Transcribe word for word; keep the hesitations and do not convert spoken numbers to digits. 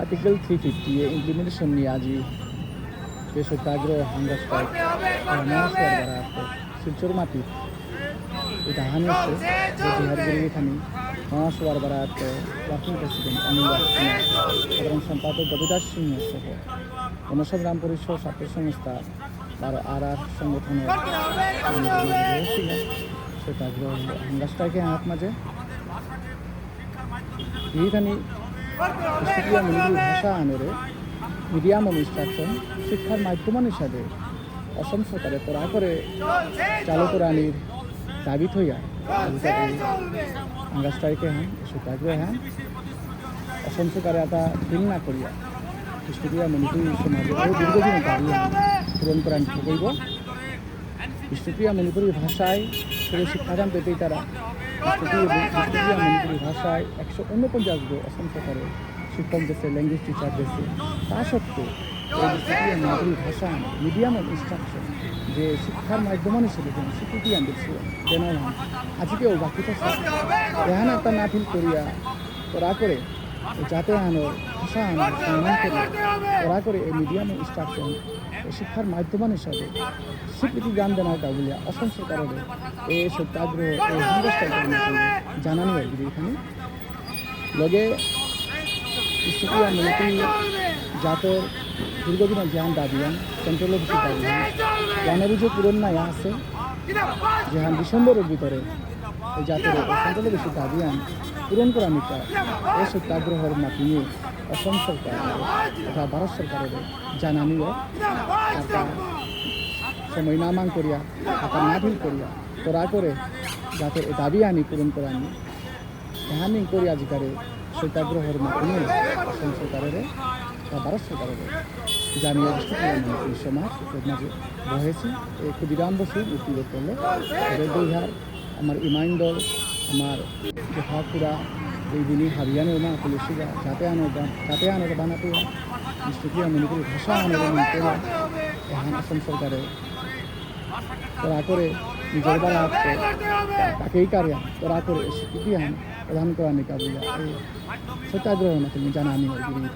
Article three fifty A implementation নিয়ে আজি যে সত্যাগ্রহ hunger strike, আহ, মহাসভার বারাতে শিলচর মাটি এটা হানি হচ্ছে যে বিহার গিরি এখানে মহাসভার বারাতে working president অনিল দাস সিংহ, সাধারণ সম্পাদক গোপীদাস সিংহ সহ গণসংগ্রাম পরিষদ ছাত্র সংস্থা বারো আর আর সংগঠনের সত্যাগ্রহ hunger strike এ হাত মাঝে এইখানে বিষ্ণুপ্রিয়া মণিপুরী ভাষা আনরে medium of instruction শিক্ষার মাধ্যম হিসাবে অসম সরকারে কড়া করে চালু করানির দাবি থইয়া আজিকালি hunger strike এ হান সত্যাগ্রহ হান অসম সরকারে এটা ফিল না করিয়া বিষ্ণুপ্রিয়া মণিপুরী সমাজে বহু দীর্ঘদিন দাবি হান পূরণ করানি থাকইব। বিষ্ণুপ্রিয়া মণিপুরী ভাষায় শুধু শিক্ষাদান পেতেই তারা বিষ্ণুপ্রিয়া, বিষ্ণুপ্রিয়া মণিপুরী ভাষায় একশো ঊনপঞ্চাশ গো অসম সরকারে শিক্ষক দেশে, language teacher দেশে। তা সত্ত্বেও এই বিষ্ণুপ্রিয়া মণিপুরী ভাষা medium of instruction যে শিক্ষার মাধ্যম হিসেবে যেন স্বীকৃতি আনতে দেনা হয়, আজকেও বাকি তো সব এহান একটা না ফিল করিয়া কড়া করে যাতে আনো ভাষা আনো সম্মান করে কড়া করে এই medium of instruction শিক্ষার মাধ্যম হিসাবে স্বীকৃতি দান দেনা হয় বুলিয়া অসম সরকাররে এই সত্যাগ্রহ এই hunger strike এর মাধ্যমে জানানি হয় যদি এখানে লগে বিষ্ণুপ্রিয়া মণিপুরী জাতর দীর্ঘদিন যেহান দাবিয়ান central office দাবিয়ান জানে বুঝে পূরণ নাই আছে যেহান ডিসেম্বরের ভিতরে এই জাতর central office দাবিয়ান পূরণ করানিকা এই সত্যাগ্রহর মাধ্যমে অসম সরকার তথা ভারত সরকাররে জানানিও আর তা সময় না মাং করিয়া আর তা না ফিল করিয়া কড়া করে যাতে এ দাবি আনি পূরণ করানি এহানি করি আজিকারে সত্যাগ্রহর মাধ্যমে অসম সরকাররে বা ভারত সরকাররে জানিয়ে বিষ্ণুপ্রিয়া মণিপুরী সমাজ এর মাঝে বহেছি এই ক্ষুদিরাম বসু মৃত্যু করলে এদের দুই হার আমার ইমাইন্দর আমার জেঠাকুরা এই দিনই হাবিয়ানো না পুলিশিরা যাতে আনো বা- যাতে আনো বানাতে বিষ্ণুপ্রিয়া মণিপুরী ভাষা আনো নিতে এহান অসম সরকারে কড়া করে নিজের বালা আছে তাকেই কারিয়া কড়া করে স্বীকৃতি আন প্রদান করানিকা বুলিয়া এই সত্যাগ্রহ না তুমি জানানি হয় গিরি